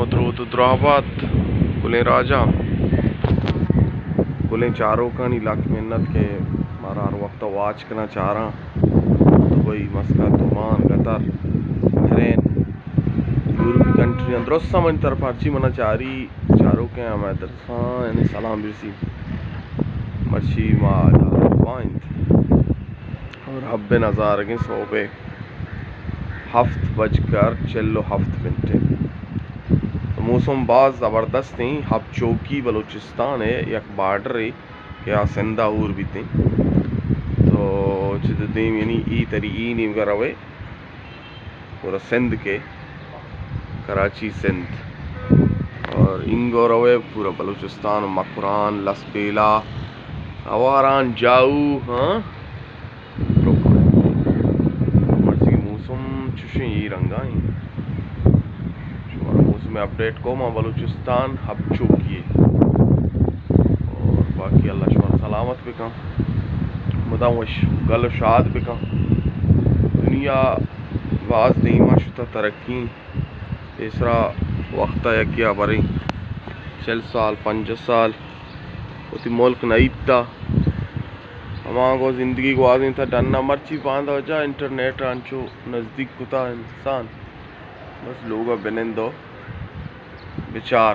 دروت و دراہ بات کلیں راجاں، کلیں چاروکانی لک منت کہ مارا ہر وقت واچ کناں چاراں۔ دبئی، مسقط، عمان، قطر، بحرین، یورپی کنٹریاں درستاں منی طرف ہرچی منا چاری چاروکیں ہمے درساں یعنی سلام برسی۔ مرچی ما ادا وانت اور حب نظارگیں صوبے ہفت بج کر چل و ہفت منٹ۔ موسم باز زبردست ایں، حب چوکی بلوچستان ءِ یک بارڈرے کہ آ سندھ ءَ ہور بیت ایں۔ تو چہ دیم یعنی ای تری ای نیمگا روے پورا سندھ کے، کراچی سندھ اور انگو روے پورا بلوچستان، مکران، لسبیلہ، آواران، جاؤ، ہاں۔ مرچی موسم چوشیں ای رنگا ایں۔ شمارا موسم اپڈیٹ کو ما بلوچستان حب چوکی ءِ۔ اور باقی اللہ شمارا سلامت بکن، مدام وش گل و شاد بکن۔ دنیا باز دیما شتا ترقی، پیسرا وقتا یکیا بریں چل سال، پنجاہ سال وتی ملک نئیتا۔ ہما گو زندگی گوازینتا ڈنا، مرچی باندا جا انٹرنیٹ انچو نزدیک کتا انسان، بس لوگا بنندو بچار۔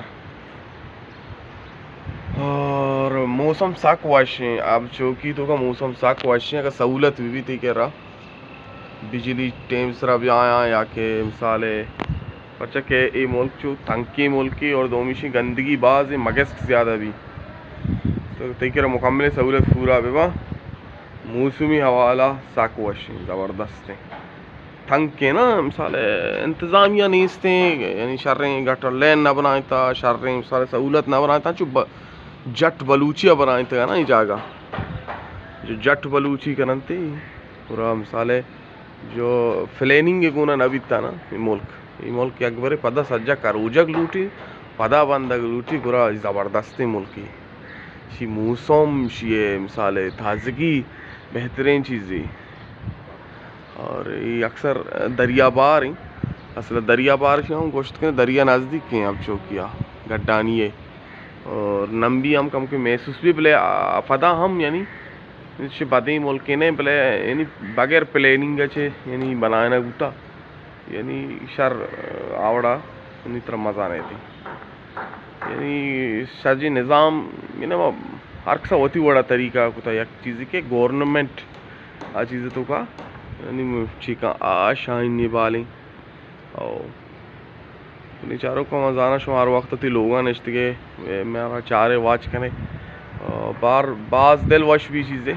اور موسم سک وش ایں، حب چوکی توکا موسم سک وش ایں، اگر سہولت بہ بیت تئی کرا بجلی ٹیم سرا بیایاں یا کہ مثال پرچا کہ اے ملک چو تنکیں ملکے اور دومیشی گندگی باز ایں، مگسک زیادہ بی۔ تو تئی کرا مکمل سہولت پورا ببا۔ موسمی حوالہ سک وش ایں، زبردست ایں۔ تنکیں نا، مثال انتظامیہ نیستیں، یعنی شریں گٹر لین نہ بنائینتا، شریں مثال سہولت نہ بنائینتا، چو ب-، جٹ بلوچی ءَ بنائینتگا نا اے جاگہ۔ جو جٹ بلوچی کننتی، پورا مثال جو پلاننگ گونا نہ بیتا نا اے ملک۔ اے ملک یک برے پدا سجا کروجگ لوٹی، پدا بندگ لوٹی، گڑا زبردستیں ملکی۔ شی موسم، شی مثال تازگی بہترین چیزی۔ اور اے اکثر دریا بار ایں۔ اصل دریا بار شی ہم گوشت کہ دریا نزدیک ایں حب چوکی ءَ، گڈانی ءَ۔ اور نم بی ہم کم کہ محسوس بی، بلے آ، پدا ہم یعنی چہ بدیں ملکے نہ، بلے یعنی بغیر پلاننگ ءَ چہ یعنی بنائینگ بوتا، یعنی شر آوڑا یعنی ترا مزہ نہ دیت۔ یعنی سجی نظام، یعنی ہر کسا وتی وڑا طریقہ کتا، یک چیزی کہ گورنمنٹ آ چیز توکا یعنی چیکا آ شاہین بالیں۔ او نی چاروکاں، ما زاناں شما ہر وقت وتی لوگاں نشتگے، مارا چارے واچ کنے۔ آ، بار باز دل وش بی چیزے۔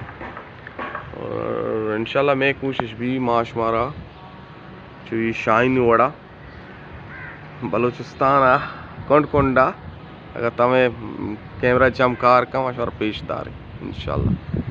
اور انشاءاللہ مئے کوشش بی ما شمارا چو اے شاہین وڑا بلوچستان ءَ کنڈ کنڈ ءَ اگر تمے کیمرہ چمکار کن، ما شمارا پیش داریں انشاءاللہ۔